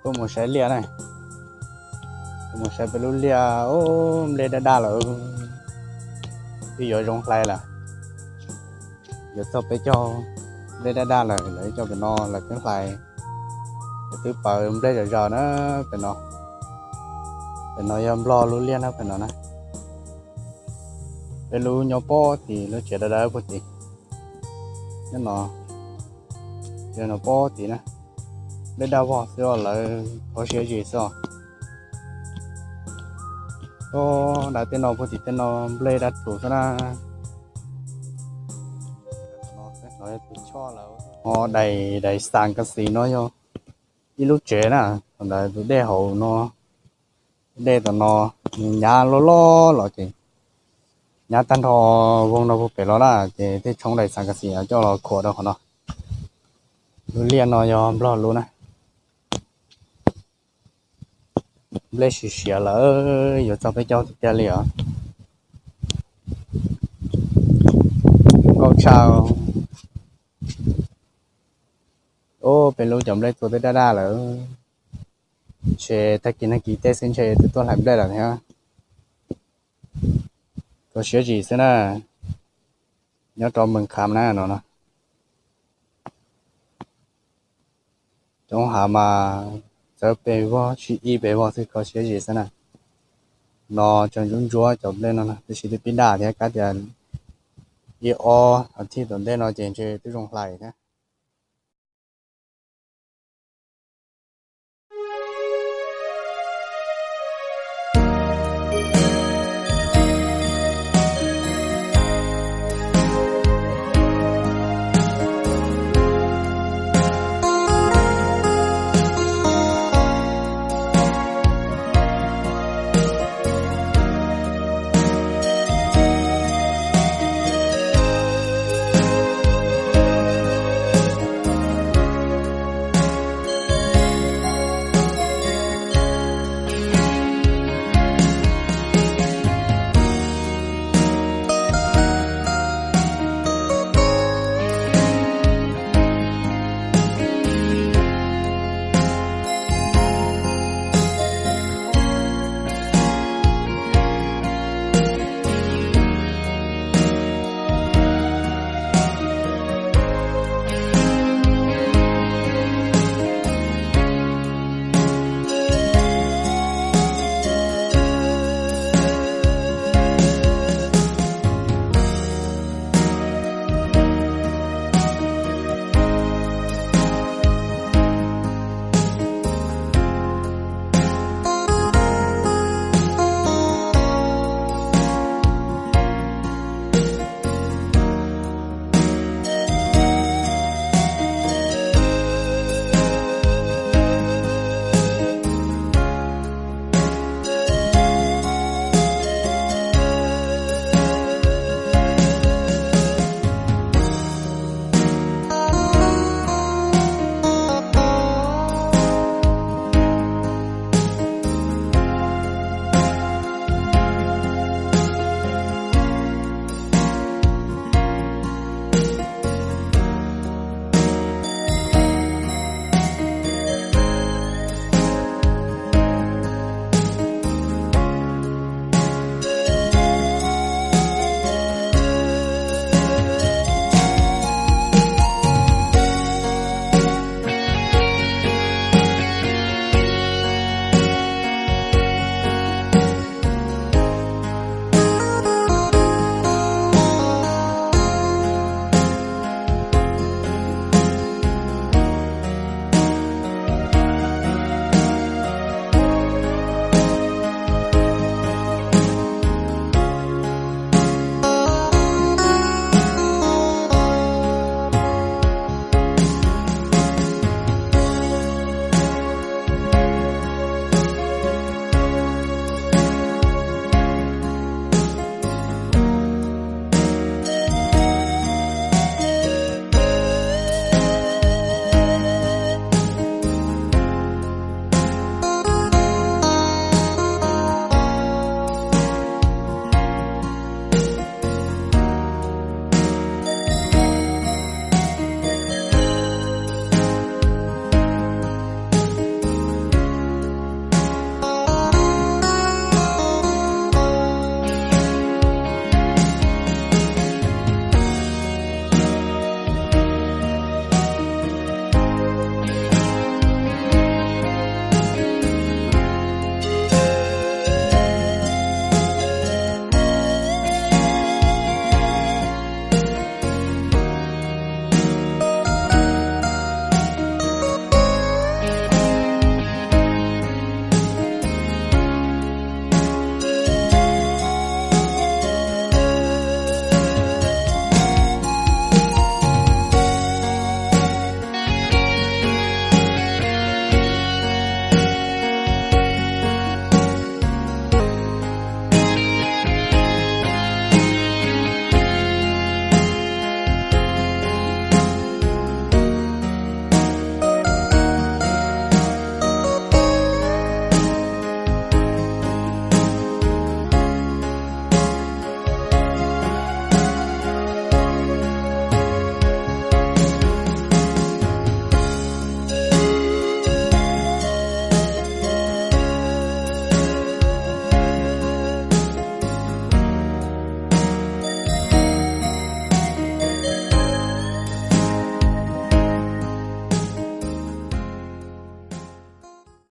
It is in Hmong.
Tuaj mus saib liaj na. Tuaj mus saib peb lub liaj, ub, nplej daj daj lawm. Twb yuav zoo hlais lawm. Yuav txog peb caug, nplej daj daj lawm, lawv coj pem no lawv twb hlais, lawv twb paws nplej zom zaws na. Pem no, pem no yog Nplog lub liaj na, pem no na. Peb lub nyob pob tim lub tsev dawb dawb puag tim. Nyob no, nyob no pob tim na. Nplej daj vog xwb os, lawv kho siab zis xwb os. Ub, dab tej no puag tim tej no nplej daj tus xwb na. Ho dais, dais xas kas xis no yog ib lub tsev na, thaum ntawd tus dej hauv no, dej tom no, nws nyab loj loj los ces nyab tag nrho voog no puag pem los na, ces tej tshoob dais xas kas xis coj los khuam rau qhov no. Lub liaj no yog Nplog lub na. Nplej siav siav lawm, yuav txog peb caug tiag tiag li os. Nkauj tshaj. Ub, peb lub cov nplej txua twb daj daj lawm. Ntshe tag kis nag kis tej xwb ntshe twb tuaj hlais nplej lawm thiab. Kho siab zis xwb na. Nyob rau Mes Kham na no na. Cov hav mas txawb pes vog, sib ib pes vog xwb, kho siab zis xwb na. No tseem ntsuab ntsuab cov nplej no na, tab sis twb pib daj thiab, kab tias ib ob as thiv tom ntej no ces ntshe twb zoo hlais thiab.